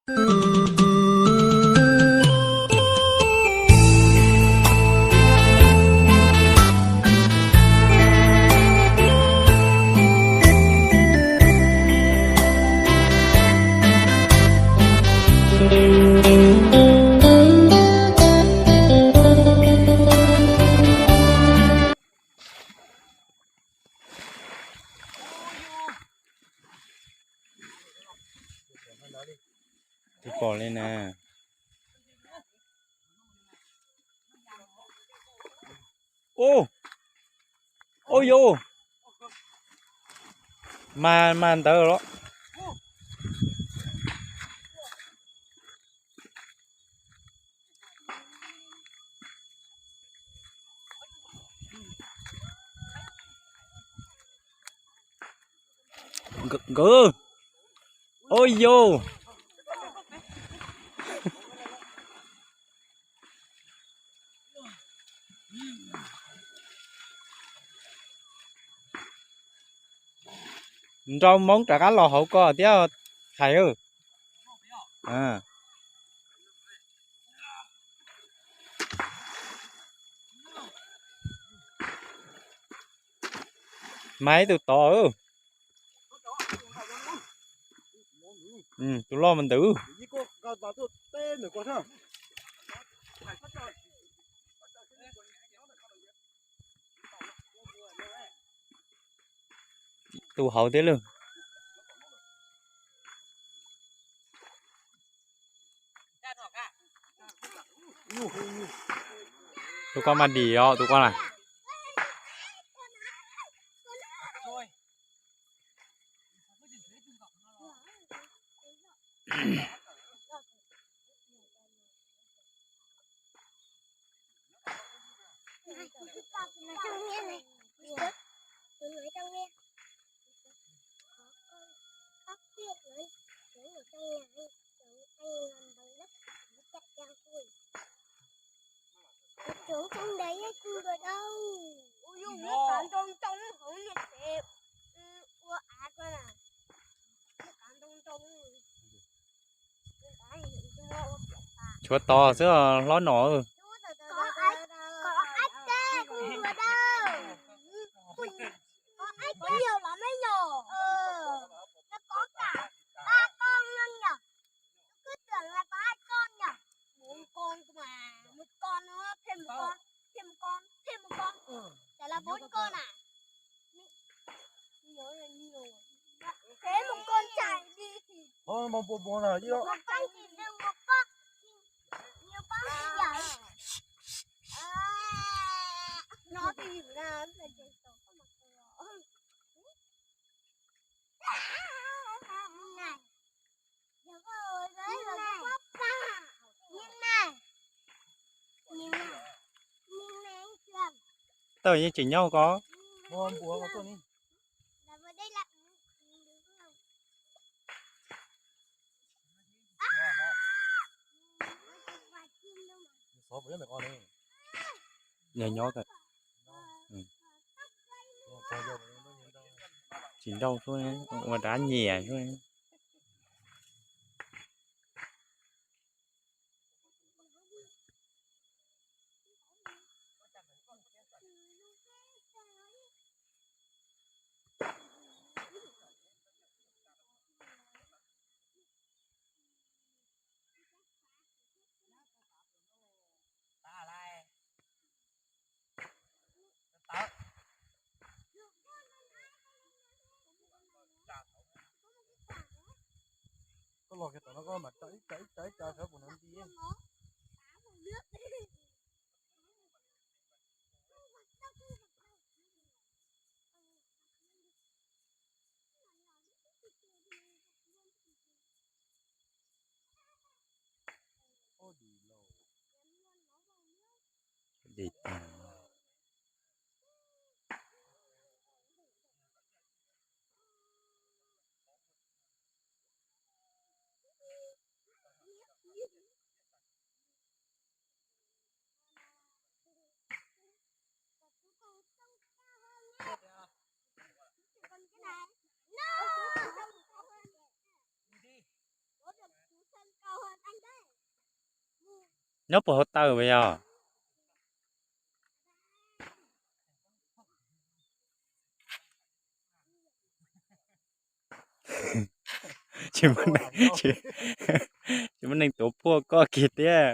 Twb pom li na. Ub, ub yus, mas mas ntawd los. Nkawd, ub yus. Nrau Hmoob rov qab los hauv ko thiab, Khais. Mas ib tug tod. Tus loj mas ntawd. Tus hauv thiab lawm. Tus ko mas dim os, tus ko na. Ua av ko na. Tshuav tos xwb hlob no. Tawm yeej tseem nyob ko. Nyob nyob, tsis nrauj xwb, ua dab nyiam xwb. Koj los kiag tom no koj mam tsa ib tsa ib tsa ib tsa sawv puas no nti. Dim tag. Nyob puag hauv taw mas yog. Tsis muaj neeg tuav puag koj kiag thiab.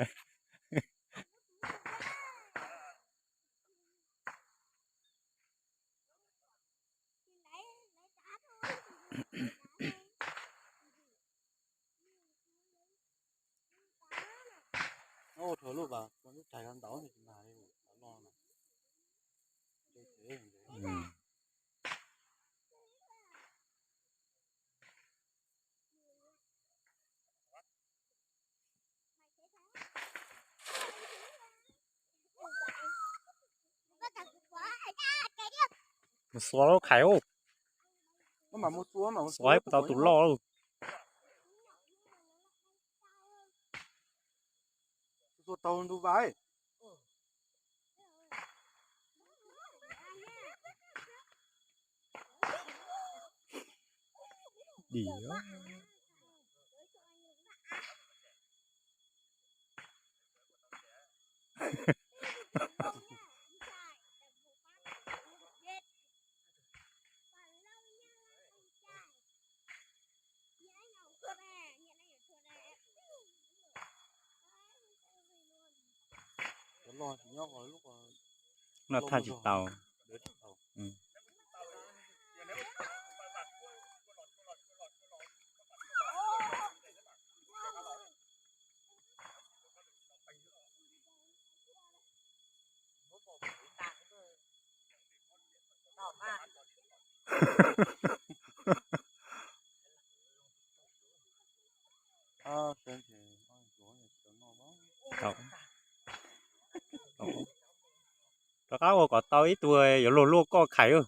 Mus xuas lub khais ub. Xuas puas tau tus loj lawm. Dim. No thaj tsis tau. Rov qab ua kom tau ib tug yuav luag luaj koj khais.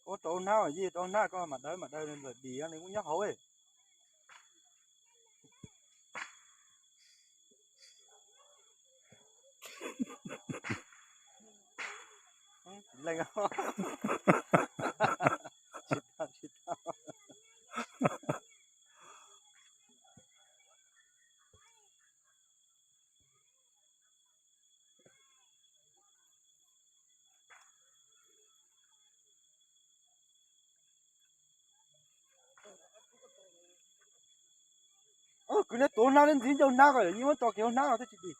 Ua rau hnab, yij rau hnab, koj mam dawb mam dawb, nws dim nws kuj nyob hauv. Leej. Kwv, neb tuav hnab, neb ntxiv ncauj hnab ko, yog muab tso kiag hauv hnab no thiaj tsis dim.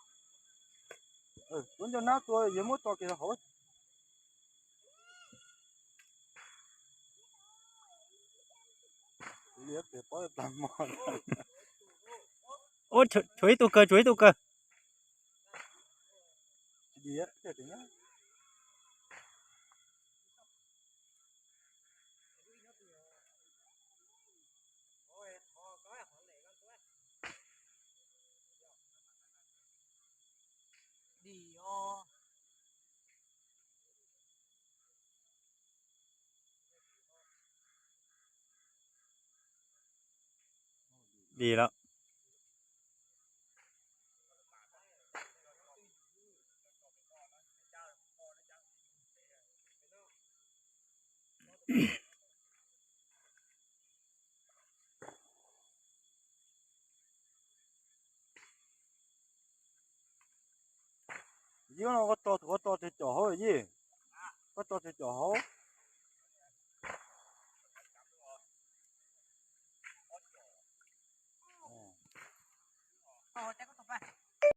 Tuav ncauj hnab tua, yog muab tso kiag hauv. Tshuav ib tug kawg, tshuav ib tug kawg. Dim lawm. Yij, koj tso, koj tso tes com hauv Yij, koj tso tes com hauv.